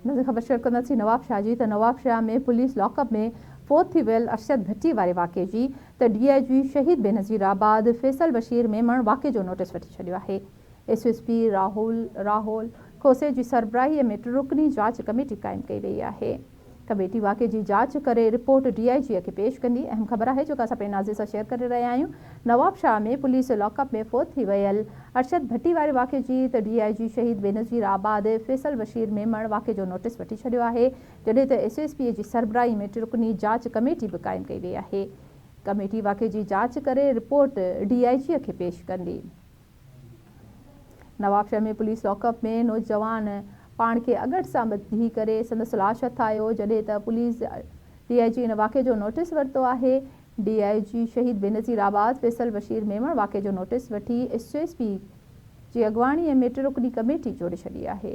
نظر خبر شيئر ڪنداسين نوابشاهه جي ته نوابشاهه ۾ پوليس لاڪ اپ ۾ فوت ٿي ويل ارشد ڀٽي واري واقعي جي ته ڊي I جي شهيد بينظير آباد فيصل بشير ميمڻ واقعي جو نوٽيس وٺي ڇڏيو آهي. S S P Rahul Rahul Kosi جي سربراهي ۾ ٽرڪني جاچ ڪميٽي قائم ڪئي وئي آهي. ڪميٽي واقعي جي جاچ ڪري رپورٽ ڊي I جي کي پيش ڪندي. اهم خبر آهي جيڪا اسان پنهنجي ناظرين سان شيئر ڪري رهيا آهيون نوابشاهه ۾ پوليس لاڪ اپ ۾ فوت ٿي ويل ارشد ڀٽي واري واقعي جي ته ڊي I جي شهيد بينظير آباد فيصل بشير ميمڻ واقعي جو نوٽيس وٺي ڇڏيو آهي جڏهن ته ايس ايس پي جي سربراهي ۾ ٽرڪني جاچ ڪميٽي به قائم ڪئي وئي آهي ڪميٽي واقعي جي جاچ ڪري رپورٽ ڊي I جي کي پيش ڪندي. نوابشاهه ۾ پوليس لاڪ اپ ۾ نوجوان پاڻ کي اڳٺ سان ٻڌي ڪري سندس لاش هٿ آيو، جڏهن ته پوليس ڊي I جي ان واقعي جو نوٽيس ورتو آهي. ڊي I جي شهيد بينظير آباد فيصل بشير ميمڻ واقعي جو نوٽيس وٺي ايس ايس پي جي اڳواڻي ۾ ٽي رڪني ڪميٽي جوڙي ڇڏي آهي.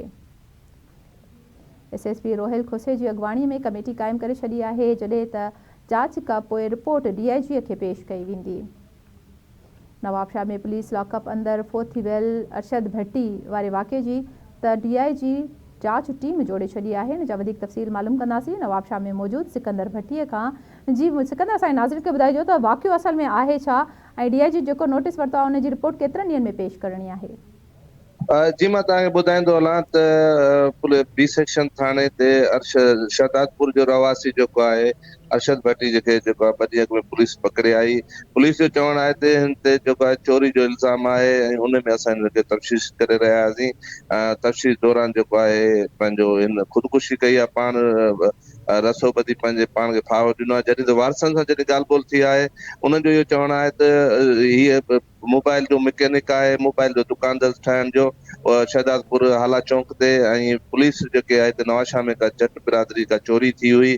ايس ايس پي روهيل کوسي جي اڳواڻي ۾ ڪميٽي قائم ڪري ڇڏي آهي، جڏهن ته جاچ کانپوء رپورٽ ڊي I جي کي پيش ڪئي ويندي. نوابشاهه ۾ پوليس لاڪ اپ اندر فوت ٿي ويل ارشد ڀٽي واري واقعي جي ته ڊي I جي جاچ ٽيم جوڙي ڇڏي آهي ان جا وڌيڪ تفصيل معلوم ڪنداسين نوابشاهه ۾ موجود سڪندر ڀٽي کان جي سڪندر اسان جي ناظرين کي ٻڌائجو ته واقعو اصل ۾ آهي ڇا ۽ ڊي I جي جيڪو نوٽيس ورتو آهي ان جي رپورٽ ڪيترن ڏينهن ۾ پيش ڪرڻي آهي. جي مان توهان کي ٻڌائيندو هلان ته بي سيڪشن ٿاڻي تي ارشد شهدادپور جو رهواسي جيڪو آهي ارشد ڀٽي جي کي جيڪو آهي ٻه ڏينهن اڳ ۾ پوليس پڪڙي آئي پوليس جو چوڻ آهي ته هن تي جيڪو آهي چوري جو الزام آهي ۽ ان ۾ اسان هن کي تفتيش ڪري رهيا هئاسين تفتيش دوران جيڪو آهي پنهنجو هن خودڪشي ڪئي آهي پاڻ رسو ٻڌي پنهنجي پاڻ کي ڦاهو ڏنو آهي جڏهن ته وارثن سان جڏهن ڳالهه ٻولهه ٿي آهي انهن جو اهو چوڻ آهي ته هيء موبائل جو مڪينڪ آهي، موبائل جو دڪان اٿس ٺاهڻ جو، شهدادپور هالا چونڪ تي ۽ پوليس جيڪي آهي ته نواشاهه ۾ ڪا جٽ برادري ڪا چوري ٿي هئي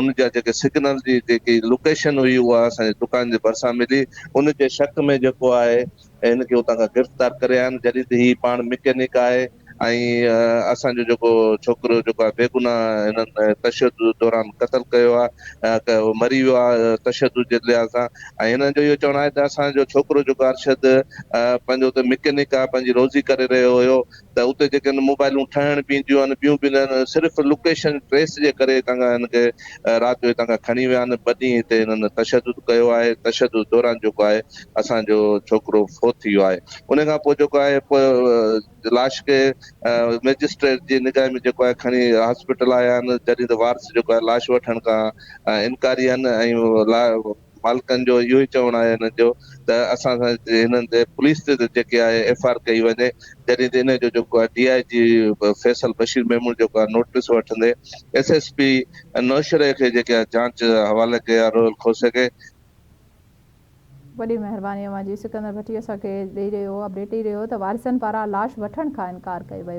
ان جا جيڪي سگنل جي جيڪي لوڪيشن هئي اها اسان جي دڪان جي ڀرسان ملي ان جي شڪ ۾ جيڪو آهي هن کي اتان کان گرفتار ڪري آيا آهن جڏهن ته هي پاڻ مڪينڪ آهي ۽ اسان جو جيڪو ڇوڪرو جيڪو آهي بيگناهه هنن تشدد دوران قتل ڪيو آهي مري ويو آهي تشدد جي لحاظ سان ۽ هنن جو اهو چوڻ آهي ته اسان جو ڇوڪرو جيڪو ارشد پنهنجو اتي مڪينڪ آهي پنهنجي روزي ڪري رهيو هيو ته اتي جيڪي آهن موبائلون ٺهڻ به اينديون آهن ٻيون به آهن صرف لوڪيشن ٽريس جي ڪري هتان کان هن کي رات جو هتان کان کڻي ويا آهن ٻه ڏينهن هتي هنن تشدد ڪيو آهي تشدد دوران جيڪو آهي اسان جو ڇوڪرو فوت ٿي ويو آهي ان کان پوء جيڪو آهي لاش کي مئجسٽريٽ جي نگاهه ۾ جيڪو آهي کڻي هاسپيٽل آيا آهن جڏهن ته وارث جيڪو آهي لاش وٺڻ کان انڪاري آهن ۽ مالڪن جو اهو ئي چوڻ آهي هنن جو ته اسان سان هنن تي پوليس تي جيڪي آهي ايف آر ڪئي وڃي جڏهن ته ان جو جيڪو آهي ڊي I جي فيصل بشير ميمڻ جيڪو آهي نوٽيس وٺندي ايس ايس پي نوشهري کي جيڪي آهي جانچ حوالي ڪئي آهي رويل کوسي کي. وڏي مهرباني اوهان جي سڪندر ڀٽي اسان کي ڏئي رهيو اپڊيٽ ڏئي رهيو ته وارثن پاران لاش وٺڻ کان انڪار ڪيو ويو آهي.